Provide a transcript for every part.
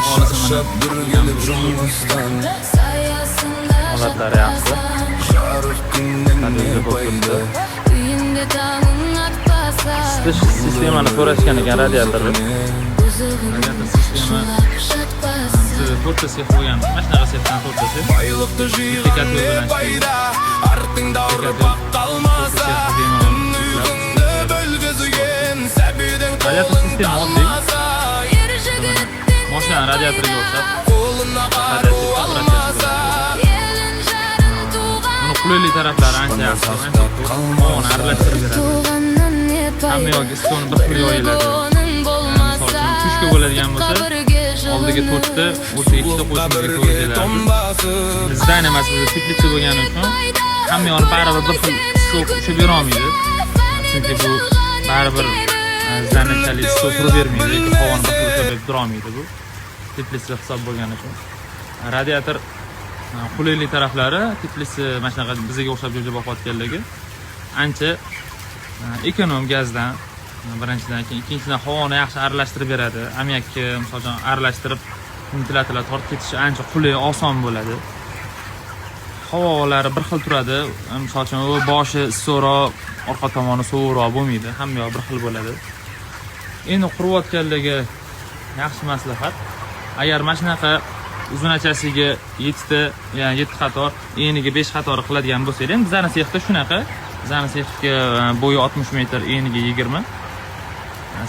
Xohlasa mana Шаршап бір келіп жұмыстан. Саясында Holatlari yaxshi. Жарық күннен не Stabilize bo'lib пайда? turibdi. Үйінде таңың атпаса, Isitish sistemani so'rashgan ekan radiatorni. Бұзығың Radiator sistema шулап жатпаса. Bizda to'rtta sex bo'lgan. Mana shunaqa sexdan to'rtta sex. Байлықты жиған Bitta не bilan пайда, артыңда ұрпақ қалмаса? Түн ұйқыңды бөлгізген сәбидің Radiator қолын sistema oddiy. талмаса, Ер жігіттен Mashinani radiatoriga o'xshab. қолына қару алмаса. Елін, жарын, туған Buni qulaylik taraflari ancha yaxshi, ancha ko'p. Havoni aralashtirib beradi. Туғаннан не Hamma пайда? yoqga issiqni bir xil yoyiladi. Оның болмаса, Misol uchun, tushga bo'ladigan bo'lsa, қабірге oldiga жылынып. To'rtta, o'rtaga ikkita qo'yishimizga to'g'ri keladi. Тоңбасын. Здание emas, bizda teplitsa bo'lgani uchun hamma yog'ini baribir bir xil issiq ushlab bera olmaydi. Chunki bu baribir здание chalik issiq turib bermaydi yoki havoni bir xil ushlab berib tura olmaydi bu. Teplitsa hisob bo'lgani uchun. Radiator qulaylik taraflari, teplitsa mana shunaqa bizga o'xshab jo'ja boqayotganligi ancha эконом gazdan birinchidan, keyin ikkinchidan havoni yaxshi aralashtirib beradi. Ammiakka, misol uchun, aralashtirib ventilyatorlar tortib ketishi ancha qulay, oson bo'ladi. Havolari bir xil turadi. Misol uchun, u boshi issiqroq, orqa tomoni sovuqroq bo'lmaydi. Hamma yoq bir xil bo'ladi. Endi qurayotganlarga yaxshi maslahat. Agar mana shunaqa uzunachasiga yettita, ya'ni yetti qator, eniga besh qator qiladigan bo'lsanglar, endi bizani sexda shunaqa. Bizani sexga bo'yi 60 metr, eniga 20.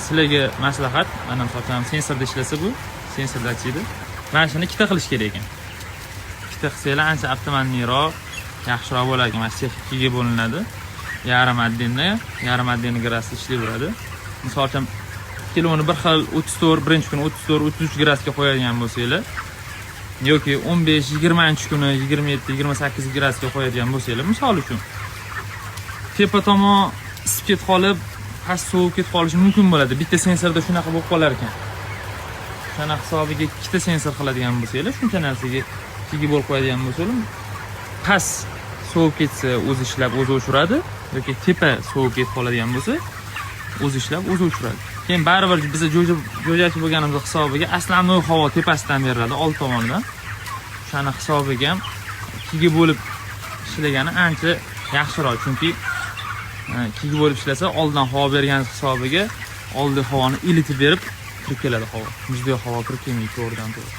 Sizlarga maslahat, mana misol uchun sensorda ishlasa bu, sensor datchikda. Mana shuni ikkita qilish kerak ekan. Ikkita qilsanglar ancha оптимальный roq, yaxshiroq bo'lar ekan. Mana sex ikkiga bo'linadi. Yarim отдельно, yarim отдельно gradusda ishlayveradi. Misol uchun, ikkalovini bir xil 34, birinchi kuni 34, 33 gradusga qo'yadigan bo'lsanglar yoki 15, 20 kuni 27, 28 gradusga qo'yadigan bo'lsanglar, misol uchun, tepa tomon isib ketib qolib, past sovib ketib qolishi mumkin bo'ladi. Bitta sensorda shunaqa bo'lib qolar ekan. O'shani hisobiga ikkita sensor qiladigan bo'lsanglar, shuncha narsaga ikkiga bo'lib qo'yadigan bo'lsanglar, past sovib ketsa, o'zi ishlab, o'zi o'chiradi yoki tepa sovib ketib qoladigan bo'lsa, o'zi ishlab, o'zi o'chiradi. Keyin baribir biza jo'jachi bo'lganimiz hisobiga основной havo tepasidan beriladi, old tomonidan. O'shani hisobiga ham ikkiga bo'lib ishlagani ancha yaxshiroq, chunki ikkiga bo'lib ishlasa, oldindan havo bergan hisobiga oldi havoni ilitib berib kirib keladi havo. Muzdek havo kirib kelmaydi to'g'ridan to'g'ri.